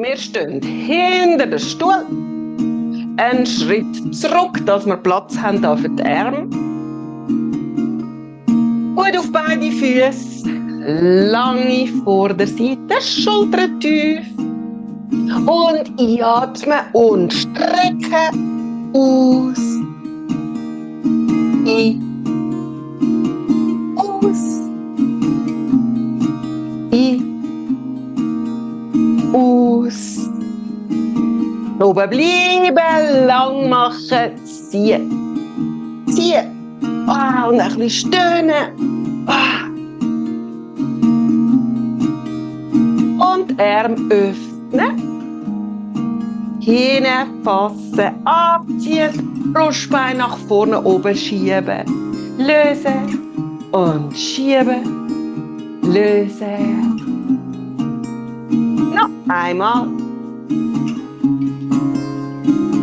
wir stehen hinter dem Stuhl. Einen Schritt zurück, dass wir Platz haben für die Arme. Gut auf beide Füße. Lange Vorderseite, Schultern tief. Und einatmen und strecken. Aus. Ein. Aus. Ein. Aus. Oben bleiben, lang machen, ziehen. Ziehen. Und ein bisschen stöhnen. Und Arm öffnen. Hinfassen, abziehen, Brustbein nach vorne oben schieben. Lösen und schieben. Lösen. Noch einmal.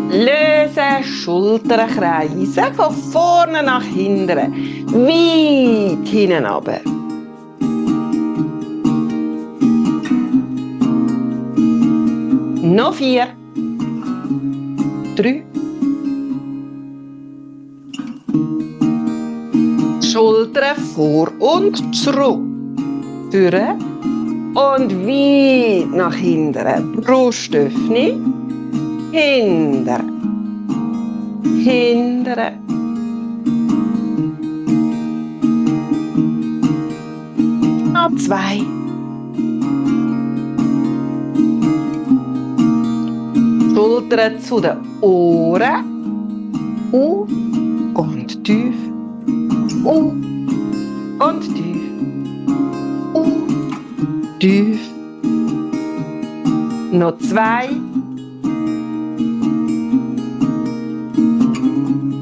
Lösen, Schultern kreisen, von vorne nach hinten, weit hinten runter. Noch 4, 3, Schultern vor und zurück, führen und weit nach hinten, Brustöffnung. Hindern. Hindern. Noch 2. Schultern zu den Ohren. Auf und tief. Auf und tief. Auf. Tief. Noch 2.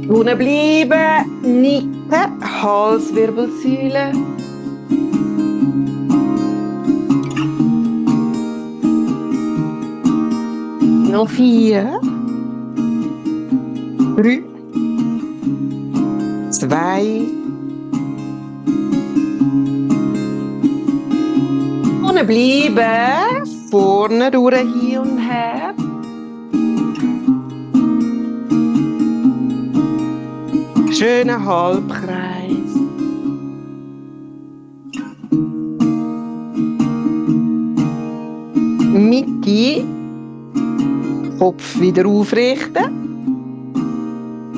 Unten bleiben, nicken, Halswirbelsäule. Noch 4, 3, 2. Unten bleiben, vorne durch hin und her. Schöner Halbkreis. Mitte. Kopf wieder aufrichten.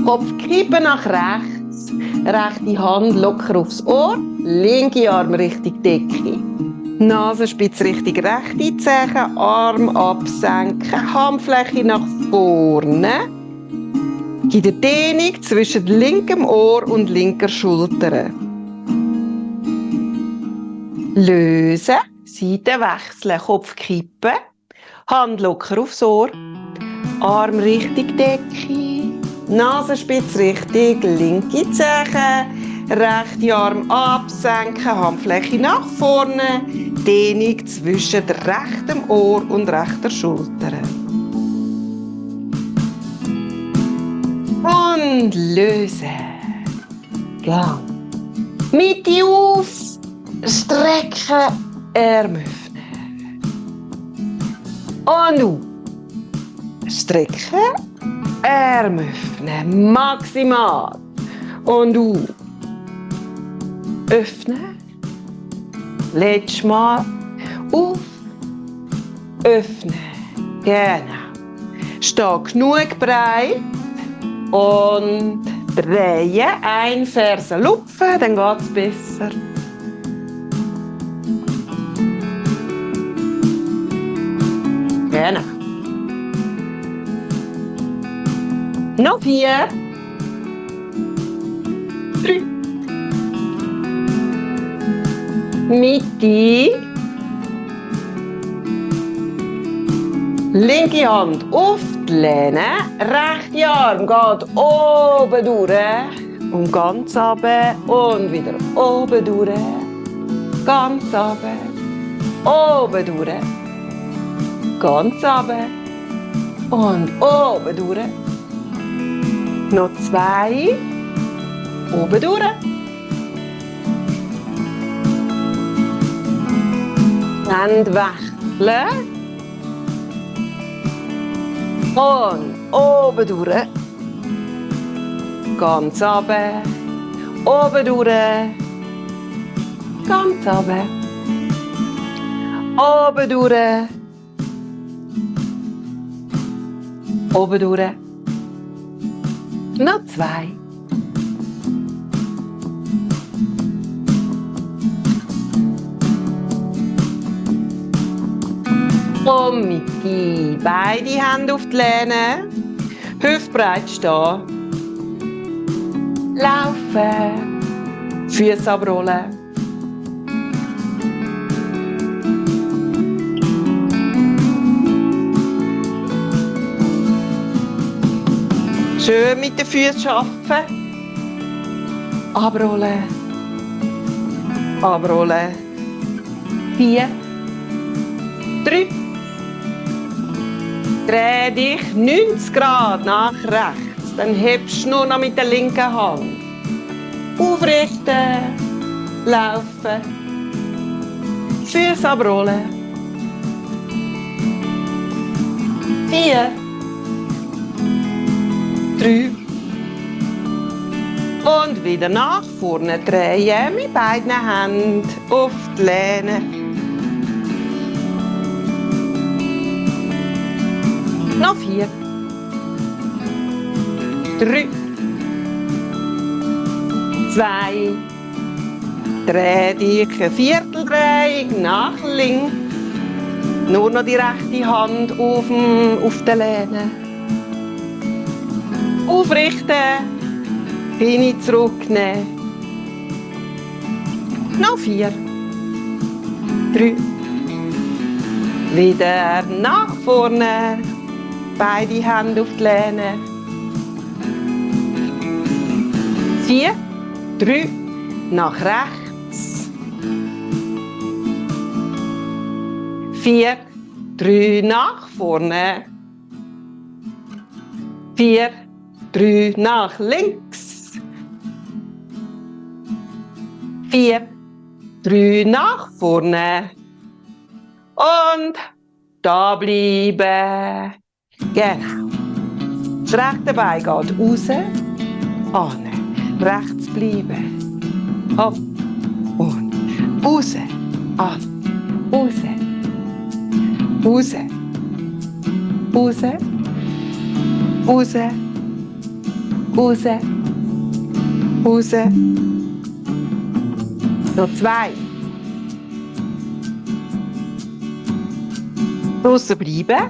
Kopfkippen nach rechts. Rechte Hand locker aufs Ohr. Linke Arm Richtung Decke. Nasenspitze Richtung rechte Zehen. Arm absenken. Handfläche nach vorne. In der Dehnung zwischen linkem Ohr und linker Schulter. Lösen, Seite wechseln, Kopf kippen, Hand locker aufs Ohr, Arm Richtung Decke, Nasenspitze Richtung linke Zehen, rechte Arm absenken, Handfläche nach vorne, Dehnung zwischen rechtem Ohr und rechter Schulter. Und lösen. Gang. Mitte auf. Strecken. Arm öffnen. Und auf. Strecken. Arm öffnen. Maximal. Und auf. Öffnen. Letztes Mal. Auf. Öffnen. Genau. Steh genug breit. Und drehen, ein Fersen lupfen, dann geht es besser. Genau. Noch 4, 3, Mitte, linke Hand auf die Lehne, rechte Arm geht oben durch und ganz runter und wieder oben durch, ganz runter, oben durch, ganz runter und oben durch. Noch 2, oben durch. Hände wechseln. Und oben durch. Ganz runter. Oben durch. Ganz runter. Oben durch. Oben durch. Noch 2. Und mit die beide Hände auf die Lehne. Hüftbreit stehen. Laufen. Füße abrollen. Schön mit den Füßen arbeiten. Abrollen. Abrollen. 4, 3. Dreh dich 90 Grad nach rechts. Dann hebst du nur noch mit der linken Hand. Aufrichten. Laufen. Füße abrollen. 4, 3. Und wieder nach vorne drehen mit beiden Händen auf die Lehne. Noch 4, 3, 2. Dreh dich eine Vierteldrehung nach links. Nur noch die rechte Hand auf der Lehne. Aufrichten. Beine zurücknehmen. Noch 4, 3. Wieder nach vorne. Beide Hände auf die Lehne. 4, 3. Nach rechts. 4, 3. Nach vorne. 4, 3. Nach links. 4, 3. Nach vorne. Und da bleiben. Genau. Das rechte Bein geht raus. An. Rechts bleiben. Hopp. Und raus. An. Raus. Raus. Raus. Raus. Raus. Raus. Noch 2. Draussen bleiben.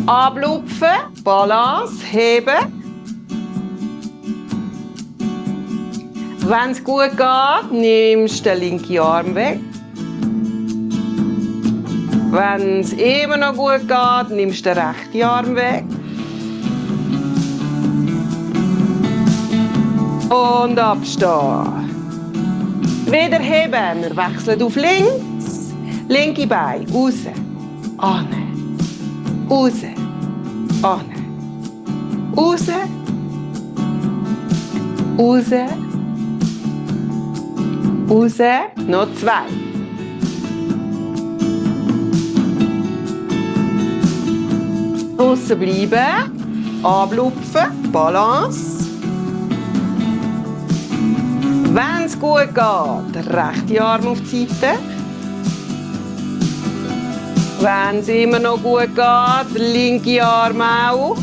Ablupfen. Balance. Heben. Wenn es gut geht, nimmst du den linken Arm weg. Wenn es immer noch gut geht, nimmst du den rechten Arm weg. Und abstehen. Wieder heben. Wir wechseln auf links. Linke Bein. Raus. An. Raus. An. Raus. Raus. Raus. Noch 2. Draussen bleiben. Ablupfen. Balance. Wenn es gut geht, der rechte Arm auf die Seite. Wenn es immer noch gut geht, der linke Arm auch.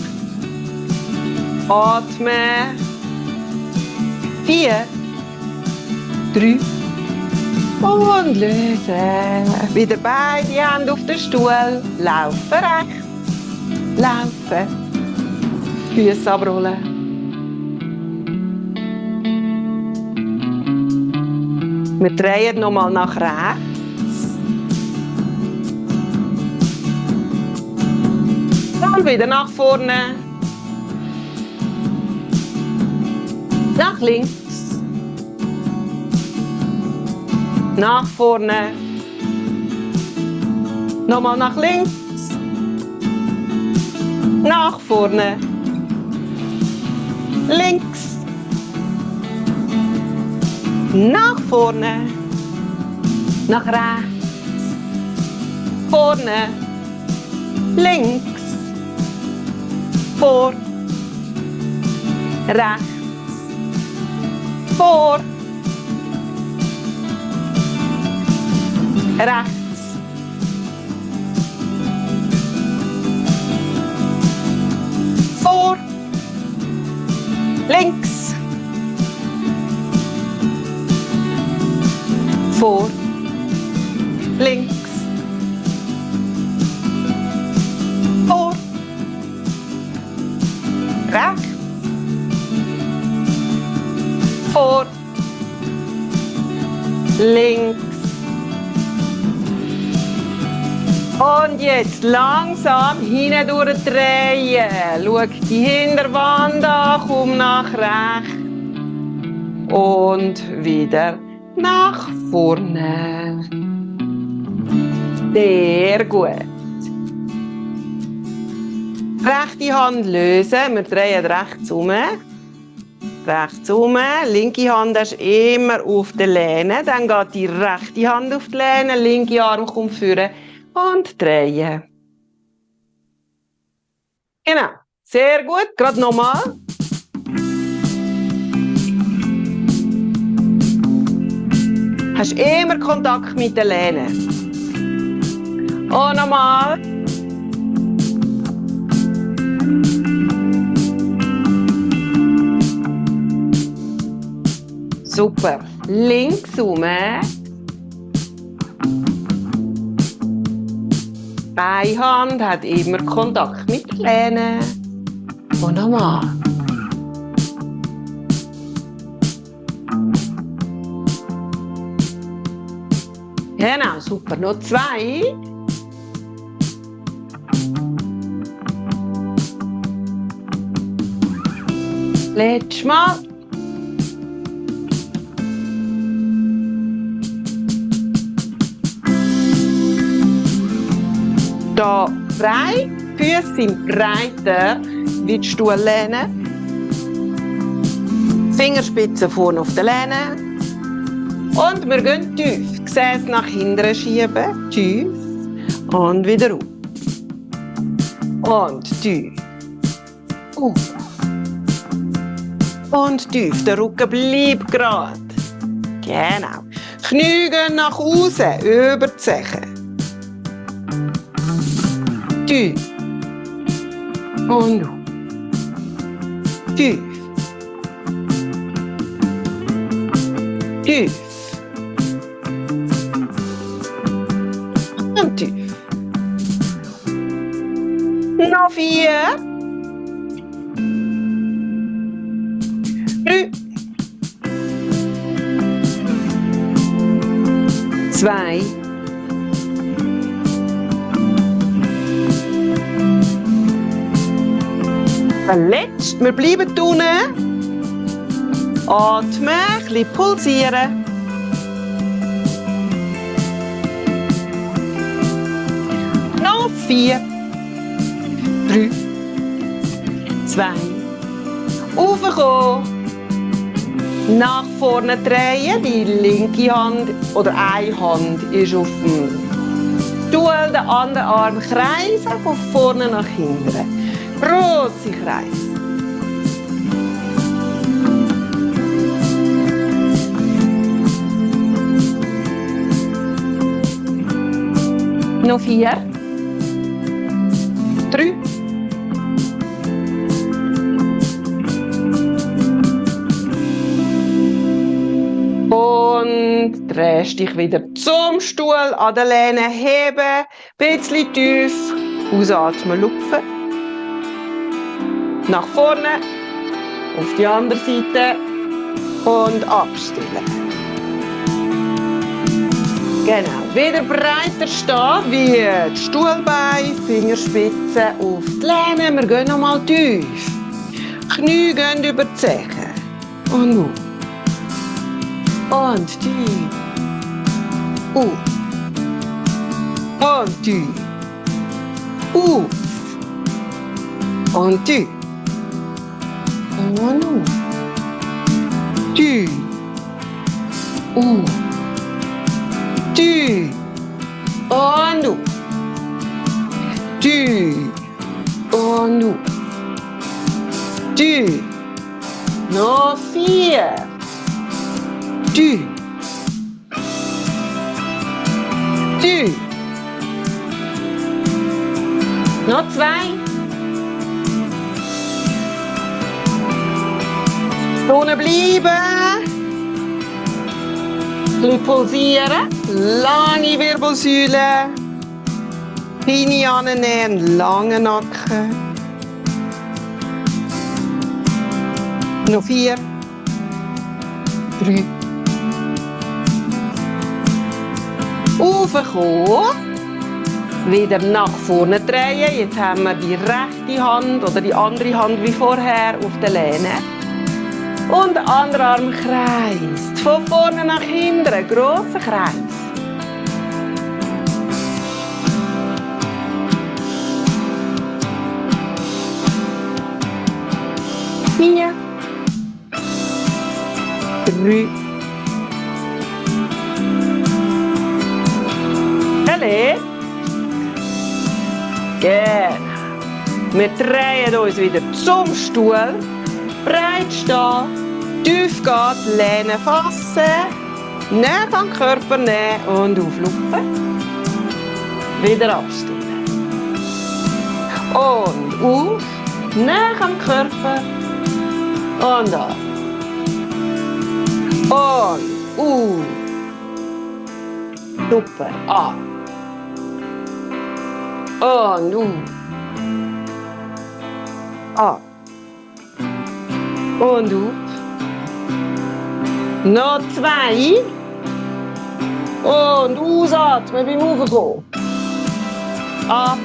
Atmen. 4, 3. Und lösen. Wieder beide Hände auf den Stuhl. Laufen rechts. Laufen. Füße abrollen. Wir drehen nochmal nach rechts. Dann wieder nach vorne. Nach links. Nach vorne. Nochmal nach links. Nach vorne. Links. Nach vorne, nach rechts, vorne, links, vor, rechts, vor, rechts, vor, links, vor, links, vor, rechts, vor, links. Und jetzt langsam hindurch drehen. Schau die Hinterwand an, komm nach rechts. Und wieder nach vorne. Sehr gut. Rechte Hand lösen, wir drehen rechts um. Rechts um, linke Hand ist immer auf der Lehne, dann geht die rechte Hand auf die Lehne, linke Arm kommt vorne und drehen. Genau, sehr gut, gerade nochmal. Hast immer Kontakt mit der Lehne. Und nochmal. Super. Links um. Eine Hand hat immer Kontakt mit der Lehne. Und nochmal. Genau, super. Noch zwei. Letztes Mal. Da frei, die Füße sind breiter wie die Stuhllehne. Fingerspitzen vorne auf der Lehne. Und wir gehen tief. Gesäß nach hinten schieben, tief. Und wieder auf. Und tief. Auf. Und tief. Der Rücken bleibt gerade. Genau. Knie gehen nach außen, über die Zeche. Tief. Und auf. Tief. Tief. Und tief. Noch 4. 3. 2. 1. Wir bleiben unten. Atmen, ein bisschen pulsieren. Noch 4. 3. 2. Aufkommen. Nach vorne drehen. Die linke Hand oder eine Hand ist auf dem Stuhl, der andere Arm kreisen von vorne nach hinten. Grosse Kreis. Noch 4. 3. Und drehst dich wieder zum Stuhl, an der Lehne heben, ein bisschen tief, ausatmen, lupfen. Nach vorne, auf die andere Seite und abstellen. Genau, wieder breiter stehen, wie die Stuhlbeine, Fingerspitzen auf die Lehne. Wir gehen nochmal tief. Knie gehen über die Zeche. Und auf. Und tief. Auf. Und tief. Auf. Und tief. Und auf. Tief. Auf. Tief. Und auf. Tief. Und auf. 3. Noch 4. 3. 3. Noch 2. Unten bleiben. Ein bisschen pulsieren. Lange Wirbelsäule. Beine annehmen, langen Nacken. Noch 4. 3. Aufkommen. Wieder nach vorne drehen. Jetzt haben wir die rechte Hand oder die andere Hand wie vorher auf der Lehne. Und der andere Arm kreist. Von vorne nach hinten. Ein grosser Kreis. 4. 3. Allez. Genau. Wir drehen uns wieder zum Stuhl. Breit stehen. Tief gehen, Lehne fassen. Näher an den Körper nehmen und auflupfen. Wieder abstellen. Und auf. Näher am Körper. Und ab. Und auf. Super. Ab. Und auf. Ab. Und auf. Noch 2. Und ausatmen beim Aufkommen. Ab.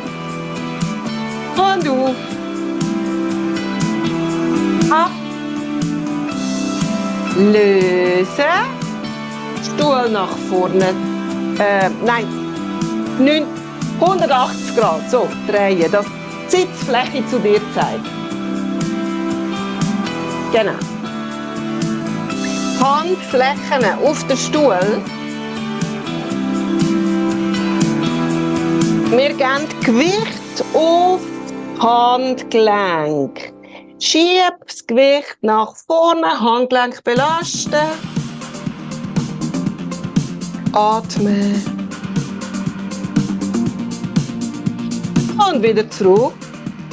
Und auf. Ab. Lösen. Stuhl nach vorne. Nein. 180 Grad. So, drehen. Dass die Sitzfläche zu dir zeigt. Genau. Handflächen auf den Stuhl. Wir geben Gewicht auf Handgelenk. Schieb das Gewicht nach vorne, Handgelenk belasten. Atmen. Und wieder zurück.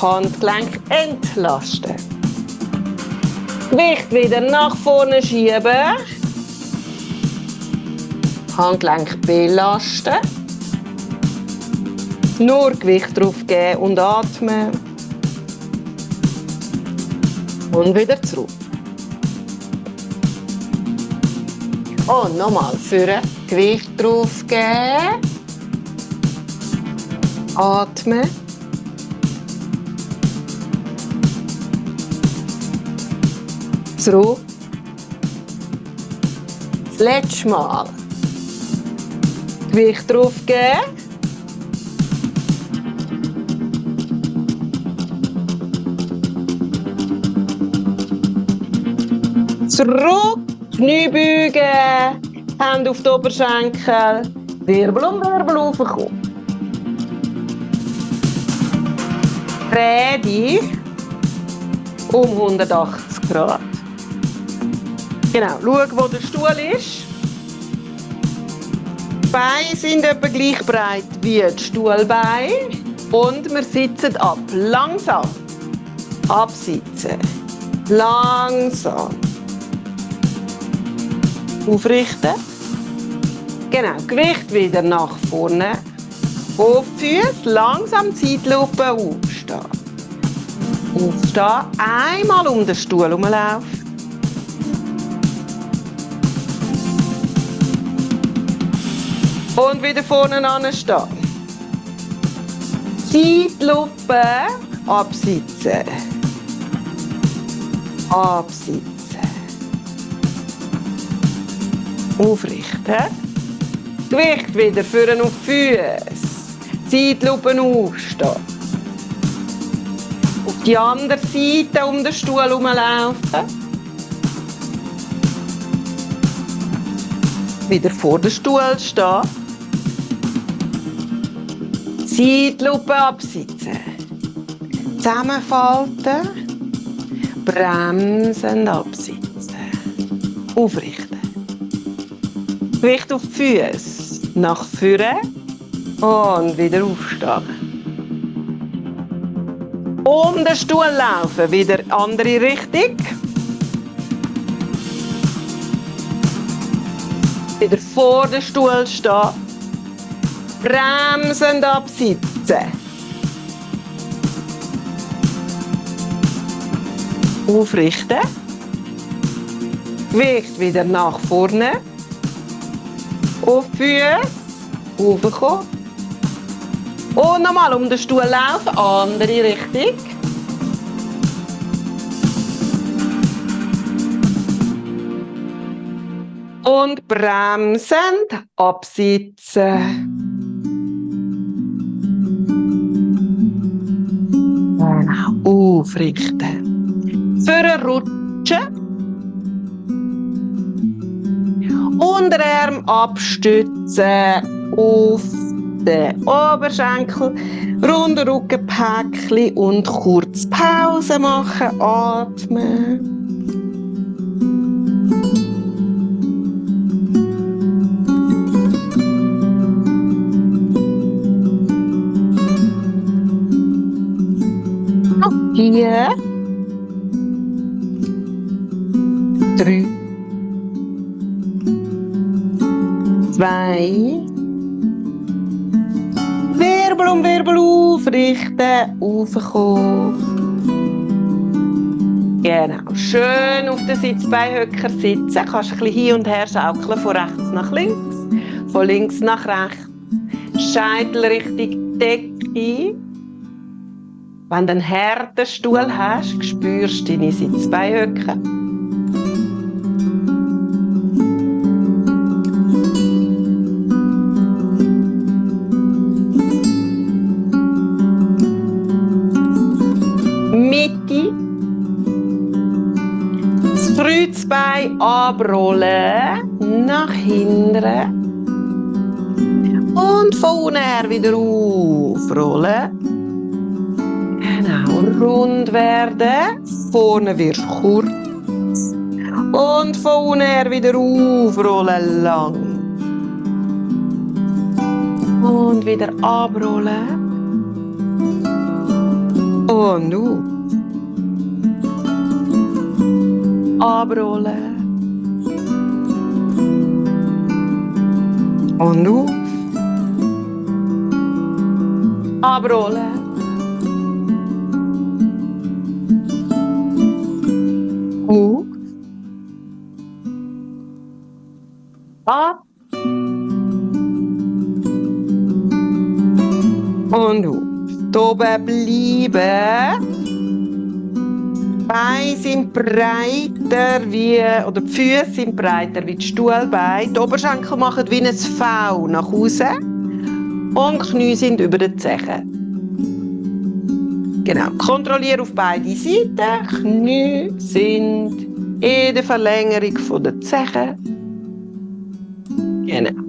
Handgelenk entlasten. Gewicht wieder nach vorne schieben. Handgelenk belasten. Nur Gewicht drauf geben und atmen. Und wieder zurück. Und nochmal führen. Gewicht drauf geben. Atmen. Zurück. Das letzte Mal. Gewicht drauf geben. Zurück, Knie beugen, Hände auf die Oberschenkel, Wirbel um Wirbel raufkommen. Dreh dich um 180 Grad. Genau, schau, wo der Stuhl ist. Die Beine sind etwa gleich breit wie die Stuhlbeine. Und wir sitzen ab. Langsam. Absitzen. Langsam. Aufrichten. Genau, Gewicht wieder nach vorne. Auf die Füße, langsam Zeitlupe aufstehen. Aufstehen, einmal um den Stuhl herumlaufen. Und wieder vorne anstehen. Zeitlupe, absitzen. Absitzen. Aufrichten. Gewicht wieder führen auf die Füße. Zeitlupe aufstehen. Auf die andere Seite um den Stuhl herumlaufen. Wieder vor dem Stuhl stehen. Zeitlupe absitzen. Zusammenfalten. Bremsend absitzen. Aufrichten. Gewicht auf die Füße. Nach vorne. Und wieder aufstehen. Um den Stuhl laufen. Wieder andere Richtung. Wieder vor dem Stuhl stehen. Bremsend absitzen. Aufrichten. Gewicht wieder nach vorne. Auf die Füße. Raufkommen. Und nochmal um den Stuhl laufen. Andere Richtung. Und bremsend absitzen. Genau. Aufrichten. Vorrutschen. Unterarm abstützen auf den Oberschenkel. Runder Rückenpäckchen und kurz Pause machen. Atmen. Noch 4. 3. 2. Wirbel um Wirbel aufrichten, raufkommen. Genau, schön auf den Sitzbeinhöcker sitzen. Kannst ein bisschen hin und her schaukeln, von rechts nach links, von links nach rechts. Scheitel Richtung Decke. Wenn du einen harten Stuhl hast, spürst du deine Sitzbeinhöcker. Mitte. Das Kreuzbein abrollen, nach hinten. Und von unten her wieder aufrollen. Genau, rund werden. Vorne wird kurz. Und von unten her wieder aufrollen, lang. Und wieder abrollen. Und auf. Abrollen. Und auf. Abrollen. Auf. Ab. Und auf. Oben bleiben. Beine sind breiter wie, oder die Füße sind breiter wie die Stuhlbeine. Die Oberschenkel machen wie ein V nach außen. Und die Knie sind über den Zehen. Genau. Kontrolliere auf beide Seiten. Knie sind in der Verlängerung der Zehen. Genau.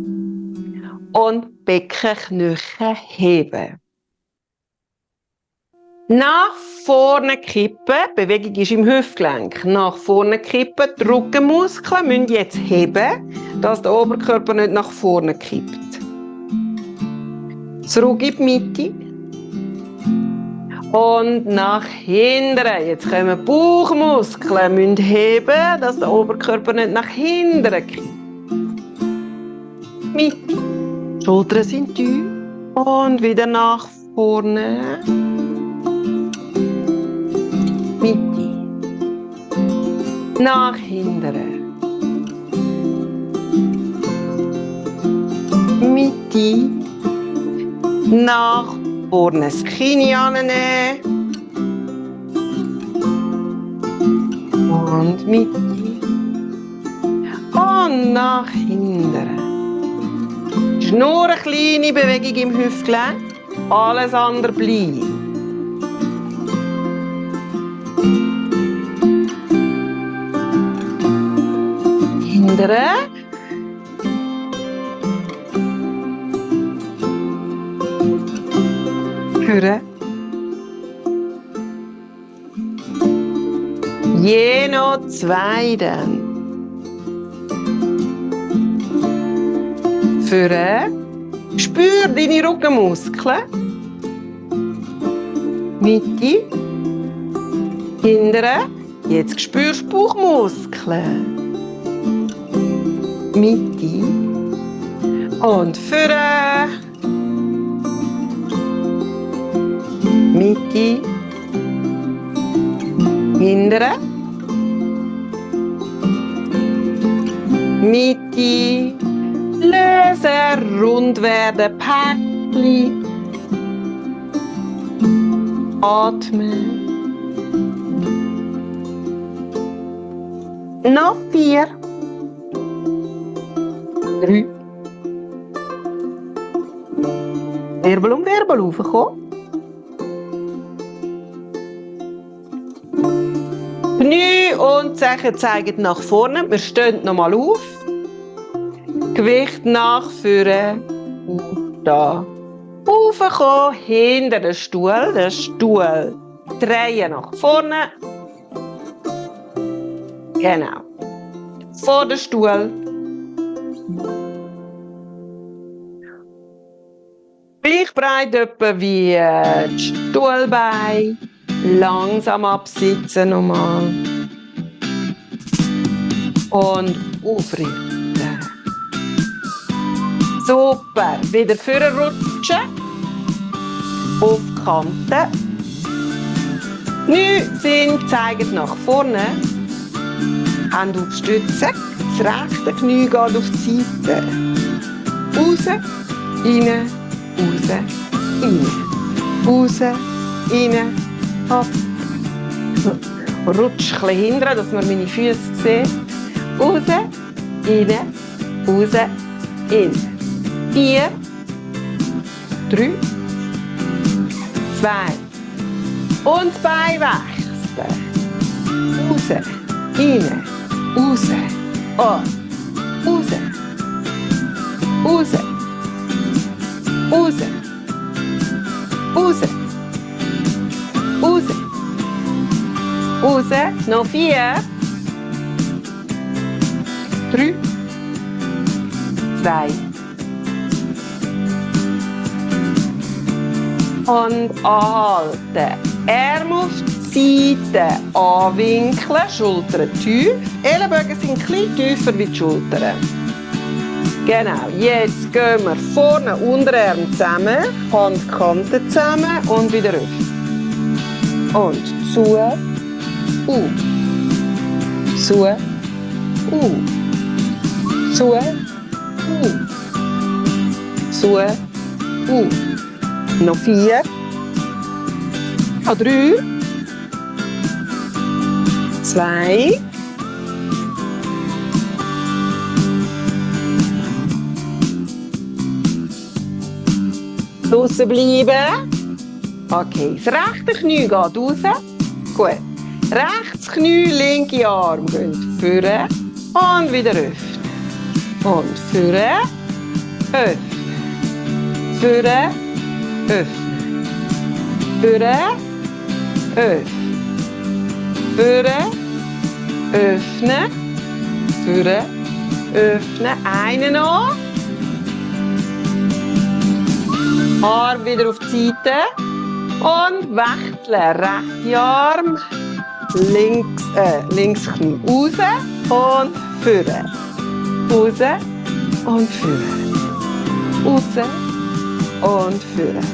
Und Beckenknochen heben. Nach vorne kippen, die Bewegung ist im Hüftgelenk. Nach vorne kippen, die Rückenmuskeln müssen jetzt heben, dass der Oberkörper nicht nach vorne kippt. Zurück in die Mitte. Und nach hinten. Jetzt können die Bauchmuskeln müssen heben, dass der Oberkörper nicht nach hinten kippt. Mitte. Die Schultern sind tief. Und wieder nach vorne. Mitte. Nach hinten. Mitte. Nach vorne. Das Kinn annehmen. Und Mitte. Und nach hinten. Das ist nur eine kleine Bewegung im Hüftgelenk. Alles andere bleibt. Hintere. Führen. Je noch 2 dann. Führen. Spür deine Rückenmuskeln. Mitte. Hintere. Jetzt spürst du Bauchmuskeln. Mitte. Und führen. Mitte. Hintere. Mitte. Lösen, rund werden, Päckchen. Atmen. Noch 4. 3. Wirbel um Wirbel raufkommen. Knie und Zehen zeigen nach vorne. Wir stehen nochmal auf. Gewicht nach vorne. Und da. Raufkommen, hinter den Stuhl. Den Stuhl drehen nach vorne. Genau. Vor den Stuhl. Gleich breit etwa wie die Stuhlbeine. Langsam absitzen nochmal. Und aufrichten. Super. Wieder vorrutschen. Auf die Kante. Knie sind, zeigen nach vorne. Hände aufstützen. Das rechte Knie geht auf die Seite. Raus, rein, raus, rein. Raus, rein, ab. Rutsch ein bisschen hinten, dass man meine Füße sieht. Raus, rein, raus, rein. 4, 3, 2. Und das Bein wechseln. Raus, rein, raus, ab. Raus, raus, raus, raus, raus, raus. Noch 4, 3, 2. Und anhalten. Arme auf die Seite anwinkeln, Schultern tief. Ellenbogen sind ein bisschen tiefer wie die Schultern. Genau, jetzt gehen wir vorne Unterarm zusammen, Handkanten zusammen und wieder auf. Und zu, zu, zu, Noch 4, 3, 2, draussen bleiben. Okay, das rechte Knie geht raus. Gut. Rechts Knie, linke Arm gehen führen und wieder öffnen. Und führen, öffnen. Führen, öffnen. Führen, öffnen. Führen, öffnen. Führen, öffnen. Einen noch. Arm wieder auf die Seite. Und wechseln. Rechte Arm. Links Knie raus. Und führen. Raus. Und führen. Raus. Und führen.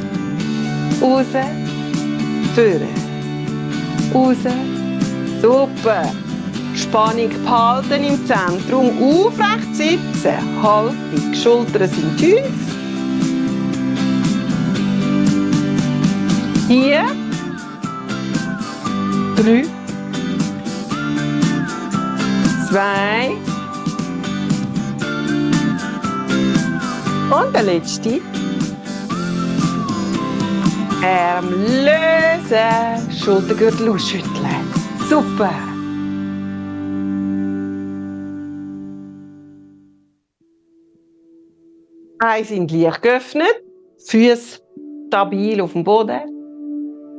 Raus. Führen. Raus. Super. Spannung behalten im Zentrum. Aufrecht sitzen. Haltung. Schultern sind tief. 4, 3, 2 und der letzte. Arm lösen, Schultergürtel ausschütteln. Super! Beine sind leicht geöffnet, Füße stabil auf dem Boden.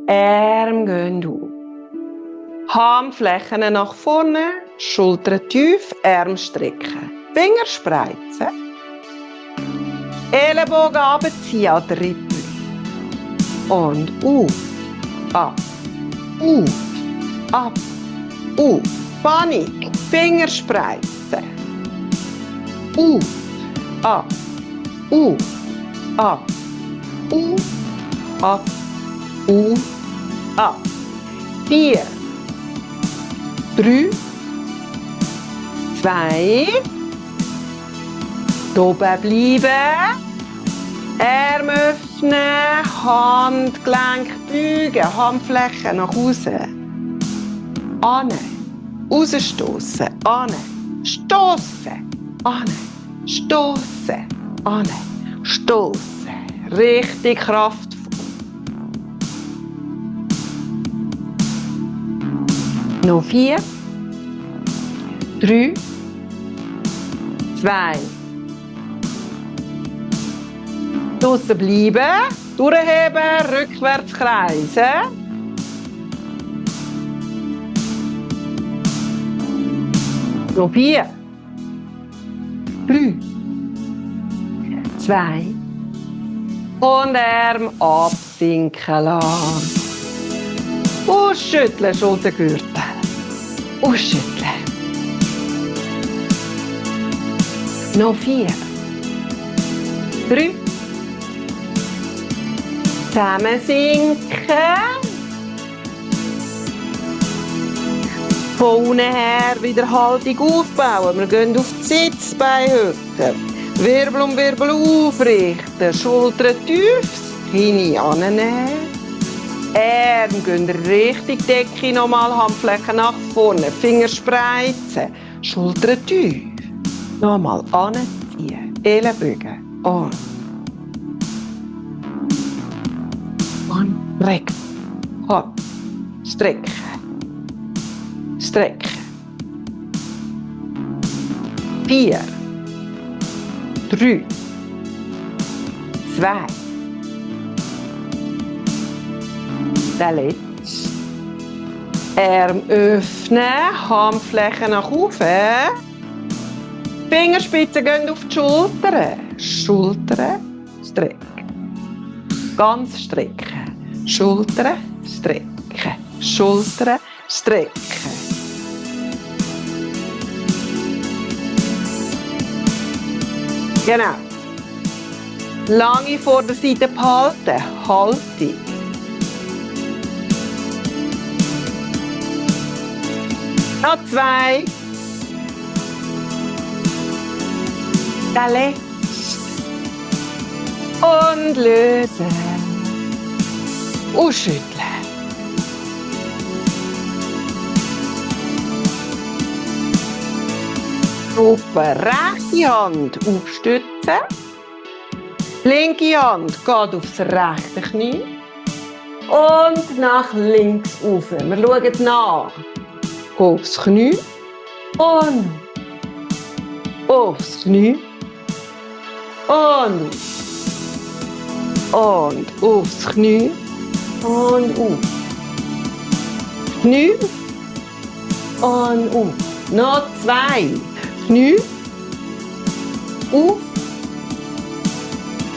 Arm gehen auf. Handflächen nach vorne, Schultern tief, Arme strecken. Finger spreizen. Ellenbogen runterziehen an den Rippen. Und auf, ab, auf, Panik, Finger spreizen. Ab, ab, ab, ab. 4, 3, 2, oben bleiben, Arme öffnen, Handgelenk beugen, Handflächen nach außen. Ane, rausstossen, ane, stossen, ane, stossen, ane, stossen. Richtig kraftvoll. Noch 4, 3, 2. Draussen bleiben, durchheben, rückwärts kreisen. Noch 4, 3, 2 und Arm absinken lassen. Ausschütteln, Schultergürtel. Ausschütteln. Noch 4, 3. Zusammensinken. Von unten her wieder Haltung aufbauen. Wir gehen auf die Sitzbeinhöcker. Wirbel um Wirbel aufrichten. Schultern tief, Knie annehmen. Arme gehen Richtung Decke, nochmal Handflächen nach vorne, Finger spreizen, Schultern tief, nochmal anziehen, Ellenbogen an. Und recken, hopp, strecken, strecken. 4, 3, 2. Der letzte. Arm öffnen, Handflächen nach oben. Fingerspitzen gehen auf die Schultern. Schultern strecken. Ganz strecken. Schultern strecken. Schultern strecken. Genau. Lange vor der Seite behalten. Haltung. Noch 2. Der letzte. Und lösen. Ausschütteln. Super. Rechte Hand aufstützen. Linke Hand geht aufs rechte Knie. Und nach links rauf. Wir schauen nach. Aufs Knie und aufs Knie und aufs Knie und auf. Knie und auf. Noch 2. Knie auf.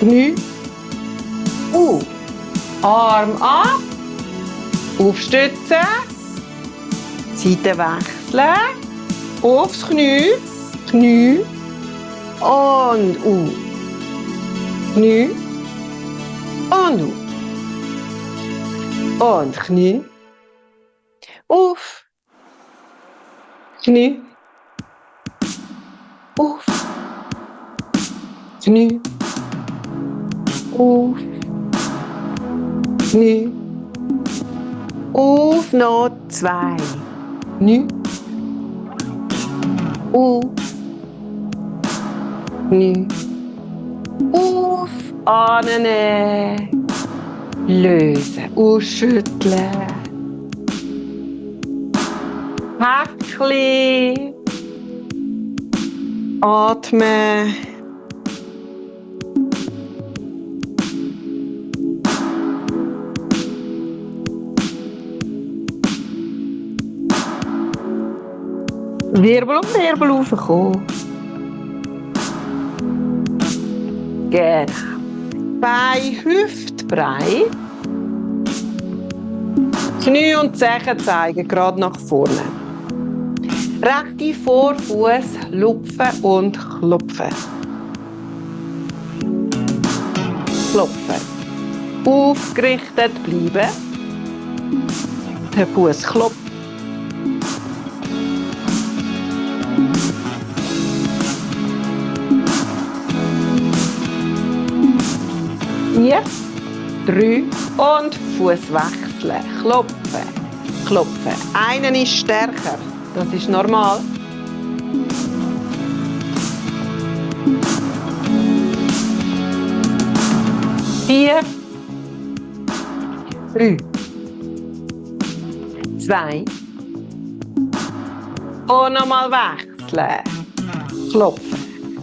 Knie auf. Arm ab. Aufstützen. Seite wechseln, aufs Knie, Knie und auf. Knie und auf. Und Knie, auf. Knie, auf. Knie, auf. Knie, auf. Noch 2. Knie, auf, Knie, auf, annehmen, lösen, ausschütteln, Häkchen, atmen, Wirbel um Wirbel raufkommen. Genau. Beine hüftbreit. Knie und Zehen zeigen gerade nach vorne. Rechte Vorfuß lupfen und klopfen. Klopfen. Aufgerichtet bleiben. Der Fuß klopft. Vier, 3 und Fuß wechseln. Klopfen. Klopfen. Einen ist stärker. Das ist normal. Vier, 3, 2 und nochmal wechseln. Klopfen.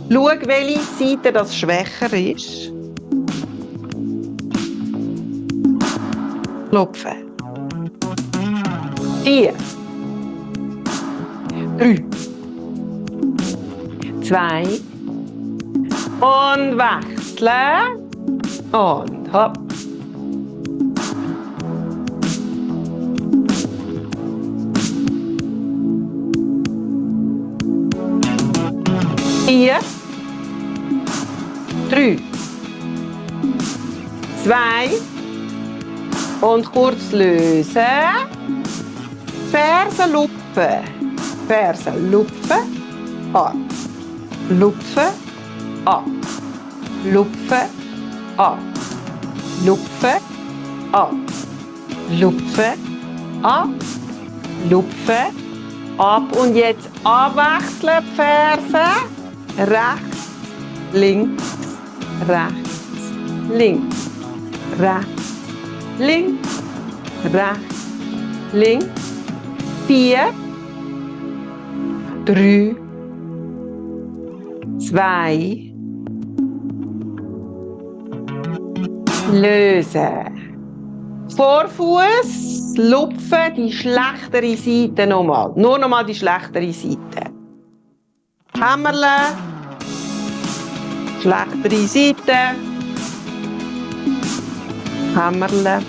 Schau, welche Seite das schwächer ist. Klopfen. 4, 3, 2 und wechseln. Und hopp. Vier, 3, 2 und kurz lösen. Fersen lupfen. Fersen lupfen. Ab. Lupfen. Ab. Lupfen. Ab. Lupfen. Ab. Lupfen. Ab. Lupfen. Ab. Und jetzt abwechseln die Fersen. Rechts, links, rechts, links, rechts, links, rechts, links. 4, 3, 2, lösen. Vorfuß, lupfen, die schlechtere Seite nochmal. Nur nochmal die schlechtere Seite. Hämmerle. Schlechtere Seite. Hämmerle.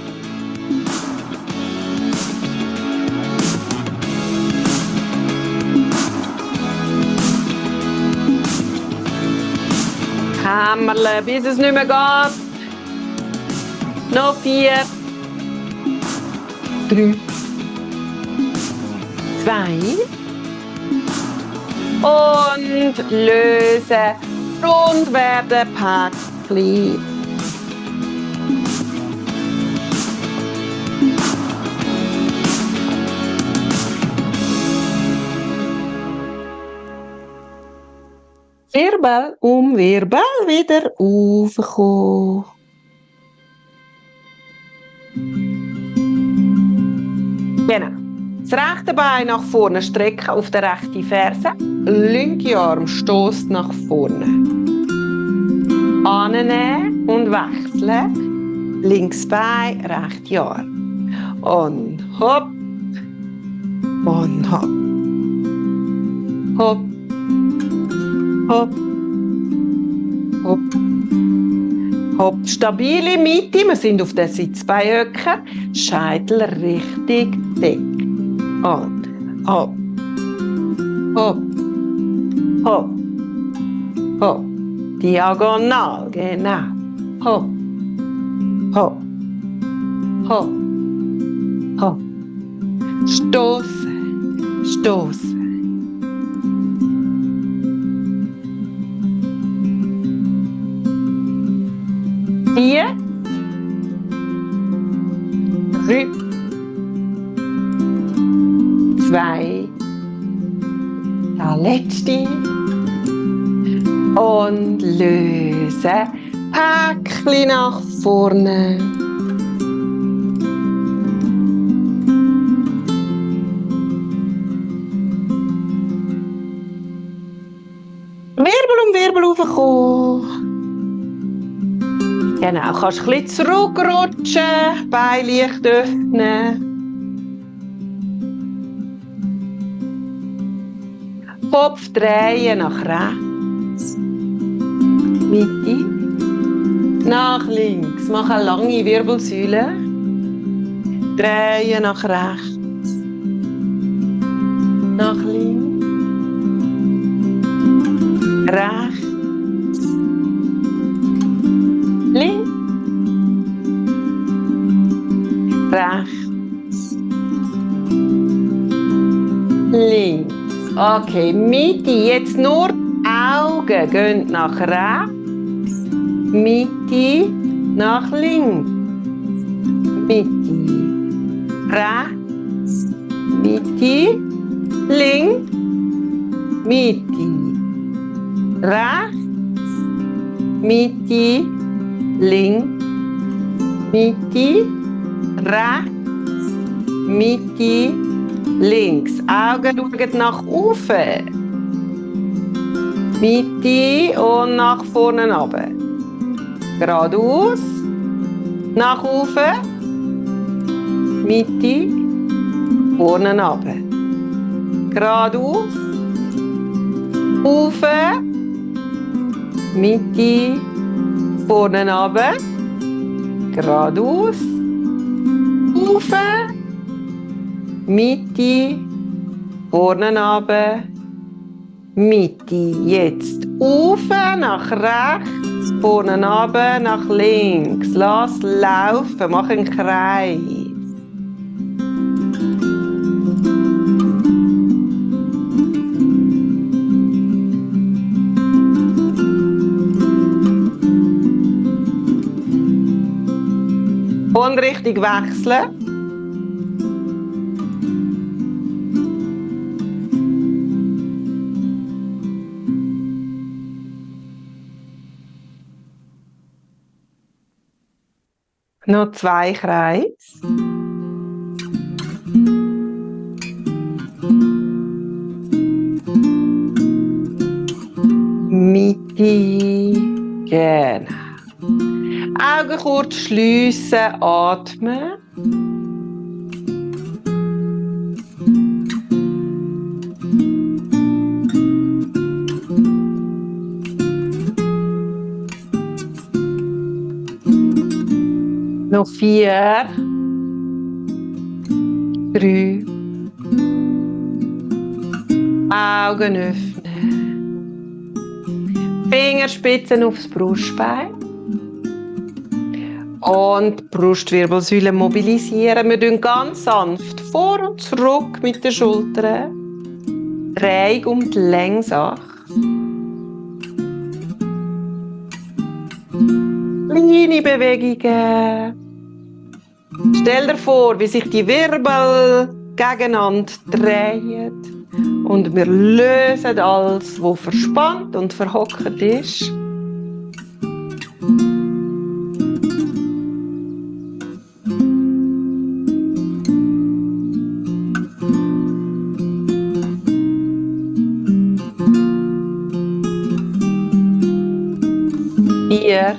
Hämmerle, bis es nicht mehr geht. Noch 4, 3, 2 und lösen. Rund werden, Päckchen. Wirbel um Wirbel wieder raufkommen. Genau. Das rechte Bein nach vorne strecken auf der rechten Ferse. Linke Arm stößt nach vorne. Annehmen und wechseln. Links Bein, rechte Arm. Und hopp. Und hopp. Hopp. Hopp. Hopp. Hopp. Stabile Mitte. Wir sind auf der Sitzbeinhöcker. Scheitel richtig dick. Und hopp. Hopp. Hopp. Hopp. Diagonal. Genau. Hopp. Hopp. Hopp. Hopp. Stoßen. Stoßen. Vier, 3, 2, der letzte und lösen, Päckchen nach vorne. Wirbel um Wirbel raufkommen. Genau, kannst ein bisschen zurückrutschen, Beine leicht öffnen. Kopf drehen nach rechts. Mitte. Nach links. Mach eine lange Wirbelsäule. Drehen nach rechts. Nach links. Rechts. Links. Rechts. Links. Okay, Mitte. Jetzt nur die Augen gehen nach rechts. Mitte nach links. Mitte. Rechts. Mitte. Links. Mitte. Rechts. Mitte. Links. Mitte. Rechts. Mitte. Links. Augen schauen nach oben. Mitte und nach vorne runter. Geradeaus. Nach oben. Mitte. Vorne runter. Geradeaus. Oben. Mitte. Vorne runter. Geradeaus. Oben. Mitte, vorne runter, Mitte. Jetzt rauf, nach rechts, vorne runter, nach links. Lass laufen, mach einen Kreis. Und Richtung wechseln. Noch 2 Kreise. Mitte. Genau. Augen kurz schliessen, atmen. Noch 4, 3, Augen öffnen, Fingerspitzen aufs Brustbein und die Brustwirbelsäule mobilisieren. Wir drehen ganz sanft vor und zurück mit den Schultern, Drehung um die Längsachse. Kleine Bewegungen. Stell dir vor, wie sich die Wirbel gegeneinander drehen und wir lösen alles, was verspannt und verhockt ist. Vier,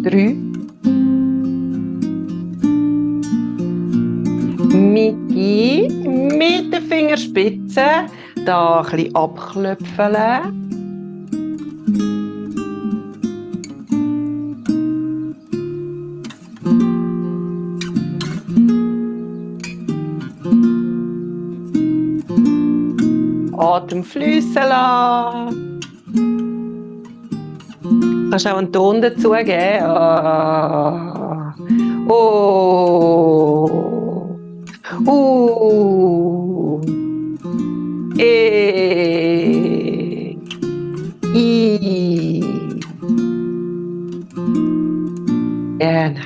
3, Mitte, mit den Fingerspitzen, da ein bisschen abklöpfeln. Atem fließen lassen. Du kannst auch einen Ton dazu geben. Oh. I. Genau.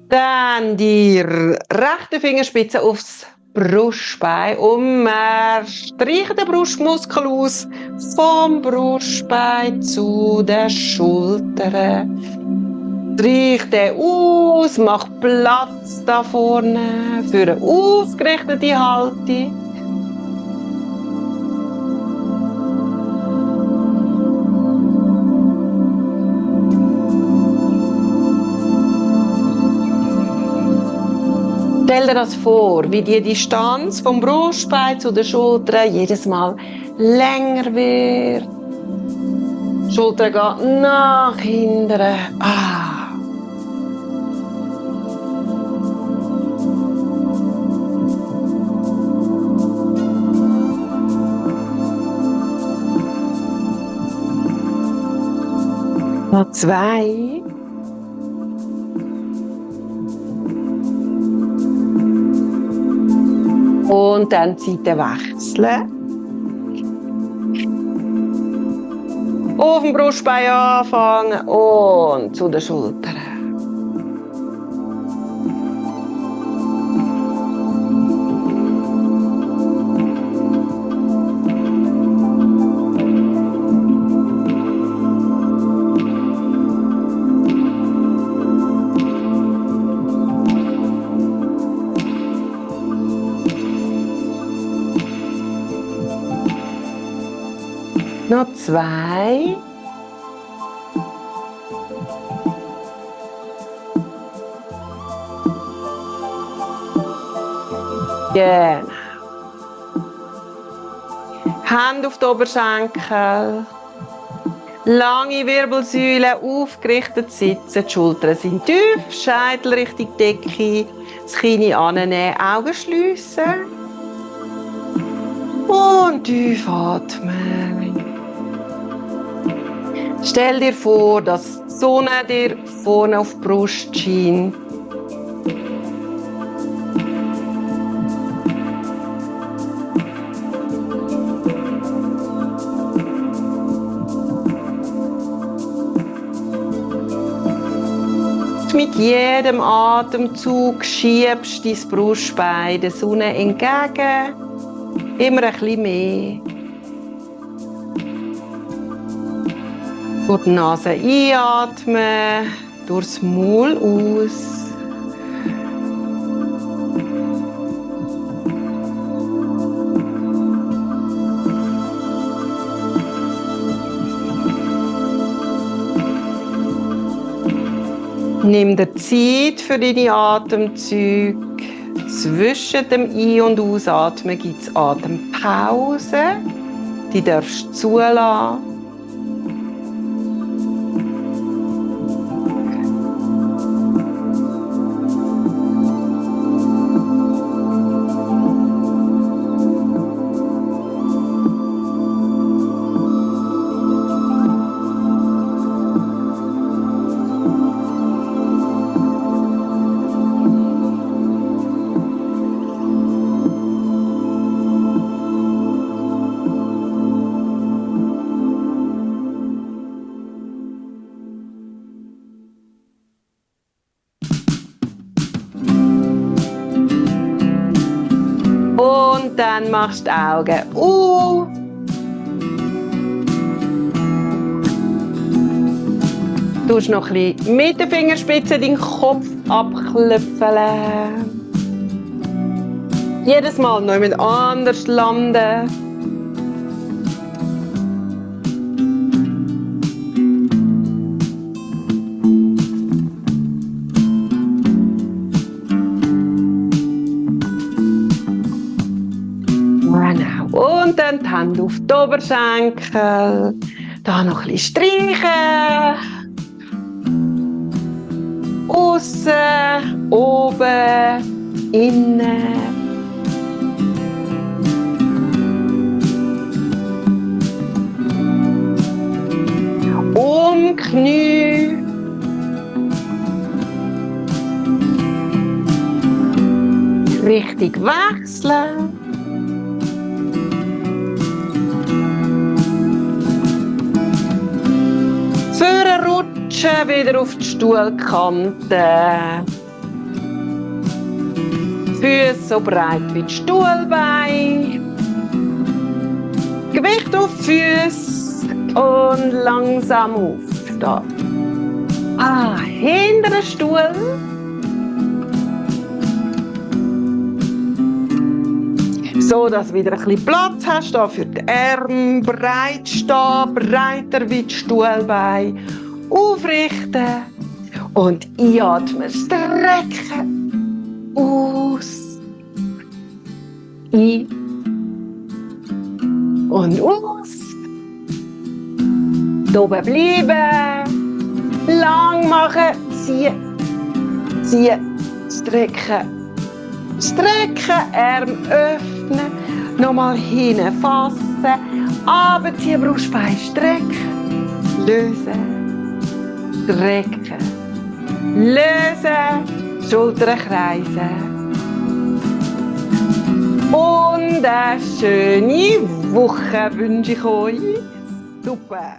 Dann die rechte Fingerspitze aufs Brustbein und wir streichen den Brustmuskel aus vom Brustbein zu den Schultern. Streich den aus, mach Platz da vorne für eine ausgerichtete Haltung. Stell dir das vor, wie die Distanz vom Brustbein zu den Schultern jedes Mal länger wird. Die Schulter geht nach hinten. Noch 2. Und dann die Seite wechseln. Auf dem Brustbein anfangen und zu den Schultern. Noch 2. Genau. Hände auf die Oberschenkel. Lange Wirbelsäule aufgerichtet sitzen. Die Schultern sind tief. Scheitel Richtung Decke. Das Kinn annehmen. Augen schliessen. Und tief atmen. Stell dir vor, dass die Sonne dir vorne auf die Brust scheint. Mit jedem Atemzug schiebst du dein Brustbein der Sonne entgegen. Immer ein bisschen mehr. Durch die Nase einatmen, durchs Maul aus. Nimm dir Zeit für deine Atemzüge. Zwischen dem Ein- und Ausatmen gibt es Atempausen. Die darfst du zulassen. Und dann machst du die Augen auf. Du musst noch ein bisschen mit den Fingerspitzen deinen Kopf abklöpfeln. Jedes Mal noch jemand anders landen. Und dann die Hände auf die Oberschenkel. Da noch ein bisschen streichen. Aussen, oben, innen. Knie. Richtung wechseln. Rutschen wieder auf die Stuhlkante. Füße so breit wie die Stuhlbeine. Gewicht auf die Füße und langsam aufstehen. Hinter den Stuhl. So, dass du wieder ein bisschen Platz hast da für die Arme. Breit stehen, breiter wie die Stuhlbeine. Aufrichten und einatmen, strecken. Aus. Ein. Und aus. Da oben bleiben. Lang machen. Ziehen. Ziehen. Strecken. Strecken. Arm öffnen. Nochmal hinten fassen. Runterziehen. Brustbein strecken. Lösen. Strecken. Lösen. Schultern kreisen. Und eine schöne Woche wünsche ich euch. Super!